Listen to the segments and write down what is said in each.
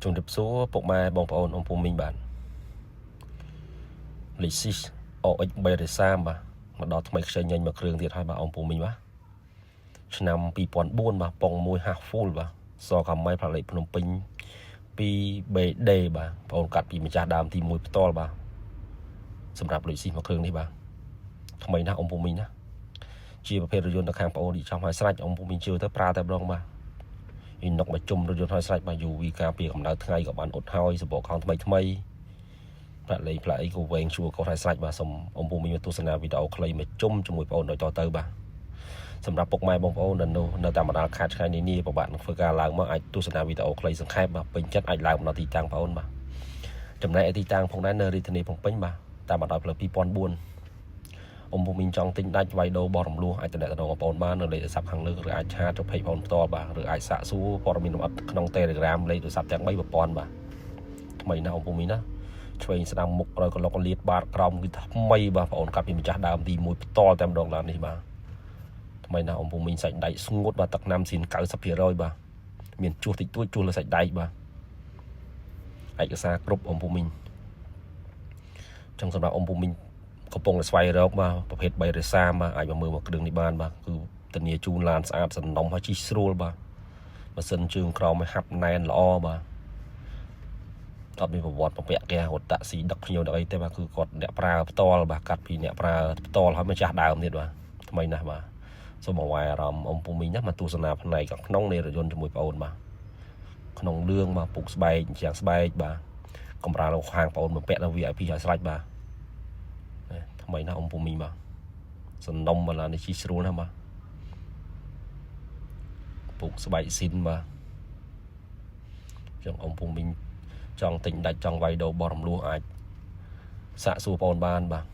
ជំរាបសួរពុកម៉ែបងប្អូនអ៊ំពូមីងបាទ Lexus RX 330បាទមកដល់ថ្មីខ្ចីញញមួយគ្រឿងទៀតហើយបាទអ៊ំពូមីងបាទឆ្នាំ2004បាទប៉ុង1 half full បាទសកាម៉ៃផ្លាកលេខភ្នំពេញ 2BD បាទបងអូនកាត់ពីម្ចាស់ដើមទី1ផ្ទាល់បាទសម្រាប់ Lexus មួយគ្រឿងនេះបាទថ្មីណាស់អ៊ំពូមីងណាជាប្រភេទរថយន្តនៅខាងបងអូននេះចំឲ្យស្រេចអ៊ំពូមីងជឿទៅប្រើតែម្ដងបាទ អ៊ីណុកមកជុំរថយន្តហើយស្រេចបាទ UV ការពារកម្ដៅថ្ងៃក៏បានអត់ហើយសបកខោថ្មីថ្មីផ្លាកលេខផ្លាកអីក៏វែងជួក៏ហើយស្រេចបាទសូមអ៊ំពូមីងមកទស្សនាវីដេអូខ្លីមកជុំជាមួយបងប្អូនដូចតទៅបាទសម្រាប់ពុកម៉ែបងប្អូនដែលនៅតាមបណ្ដាខេត្តឆ្ងាយនានាពិបាកនឹងធ្វើការឡើងមកអាចទស្សនាវីដេអូខ្លីសង្ខេបបាទពេញចិត្តអាចឡើងមកដល់ទីតាំងបងប្អូនបាទចំណែកឯទីតាំងផងដែរនៅរាជធានីភ្នំពេញបាទតាមបណ្ដោយផ្លូវ2004អ៊ំពូមីងចង់ទិញដាច់វាយដូរបោះរំលោះអាចតំណតំណងបងប្អូនបាននៅលេខទូរស័ព្ទខាងលើឬអាច chat ទៅ page បងប្អូនផ្ទាល់បាទឬអាចសាកសួរព័ត៌មានលម្អិតក្នុង Telegram លេខទូរស័ព្ទទាំង3ប្រព័ន្ធបាទថ្មីណាស់អ៊ំពូមីងណាឆ្វេងស្ដាំមុខក្រោយកន្លុកលៀតបាតក្រោមគឺថ្មីបាទបងប្អូនកាត់ពីម្ចាស់ដើមទី1ផ្ទាល់តែម្ដងឡាននេះបាទថ្មីណាស់អ៊ំពូមីងសាច់ដែកស្ងួតបាទទឹកណាំស៊ីន90%បាទមានជួសតិចតួចជួសលើសាច់ដែកបាទឯកសារគ្រប់អ៊ំពូមីងចឹងសម្រាប់អ៊ំពូមីង កំពុងតែស្វែងរកបាទប្រភេទ3រសាមបាទអាចមកមើលមកគ្រឿងនេះបានបាទគឺធានាជូនឡានស្អាតសំណុំហើយជិះស្រួលបាទម៉ាស៊ីនជើងក្រោមឲ្យហាប់ណែនល្អបាទអត់មានប្រវត្តិប្រពាក់គេរត់តាក់ស៊ីដឹកភ្ញៀវដឹកអីទេបាទគឺគាត់អ្នកប្រើផ្ទាល់បាទកាត់ពីអ្នកប្រើផ្ទាល់ហើយម្ចាស់ដើមទៀតបាទថ្មីណាស់បាទសូមអវ៉ាយអារម្មណ៍អ៊ំពូមីងណាមកទស្សនាផ្នែកខាងក្នុងនៃរថយន្តជាមួយប្អូនបាទក្នុងលឿងបាទពុកស្បែកជាងស្បែកបាទកម្រាលខាងប្អូនបំពាក់នៅ VIP ឲ្យស្រេចបាទ ថ្មីណាស់អ៊ំពូមីងបាទសំណុំបាឡានេះជីស្រួលណាស់បាទពុកស្បែកស៊ីនបាទចង់អ៊ំពូមីងចង់ទិញដាច់ចង់វាយដូរបោះរំលោះអាចសាកសួរបងបានបាទ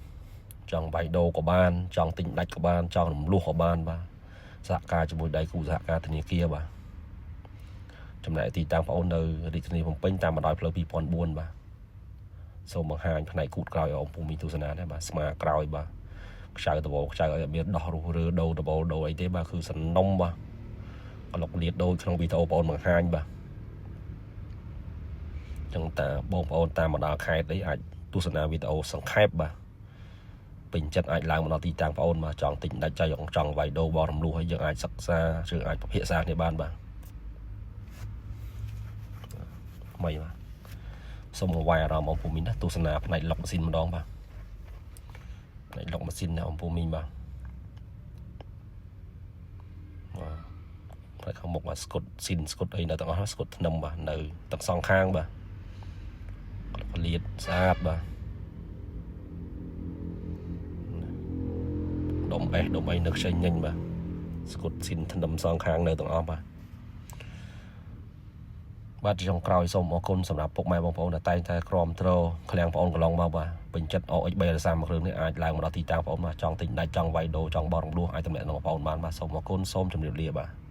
ចង់វាយដូក៏បាន ចង់ទិញដាច់ក៏បាន ចង់រំលោះក៏បានបាទសហការជាមួយដៃគូសហការធនាគារបាទចំណែកទីតាំងបងអូននៅរាជធានីភ្នំពេញតាមបណ្ដោយផ្លូវ2004បាទ សូមបង្ហាញផ្នែកគូតក្រោយឲ្យអង្គពូមីងទស្សនាដែរបាទស្មាក្រោយបាទខ្ចៅដបោខ្ចៅឲ្យអត់មានដោះរុះរើដូរដបោដូរអីទេបាទគឺសនំបាទក្លុកលៀតដូចក្នុងវីដេអូបងប្អូនបង្ហាញបាទចឹងតាបងប្អូនតាមបណ្ដាខេត្តអីអាចទស្សនាវីដេអូសង្ខេបបាទពេញចិត្តអាចឡើងមកដល់ទីតាំងបងប្អូនបាទចង់ទិញដាច់ចៃចង់វាយដូរបោះរំលោះឲ្យយើងអាចសិក្សាយើងអាចពិភាក្សាគ្នាបានបាទថ្មីបាទ សូមអវ៉ាយអារម្មណ៍បងប្អូនមីងណាទស្សនាផ្នែកឡុកម៉ាស៊ីនម្ដងបាទផ្នែកឡុកម៉ាស៊ីនណាបងប្អូនមីងបាទបាទផ្នែកខាងមុខបាទស្គុតស៊ីនស្គុតអីនៅទាំងអស់ស្គុតធ្នឹមបាទនៅទាំងសងខាងបាទកលៀតស្អាតបាទដុំអេសដុំអីនៅខ្ចីញញបាទស្គុតស៊ីនធ្នឹមសងខាងនៅទាំងអស់បាទ បាទចុងក្រោយសូមអរគុណសម្រាប់ពុកម៉ែបងប្អូនដែលតែងតែក្រមទ្រឃ្លាំងបងប្អូនកន្លងមកបាទពេញចិត្ត OX 330មួយគ្រឿងនេះអាចឡើងមកដល់ទីតាំងបងប្អូនបាទចង់ទិញដាច់ចង់វាយដូរចង់បោះរំលោះអាចតំណែងបងប្អូនបានបាទសូមអរគុណសូមជម្រាបលាបាទ។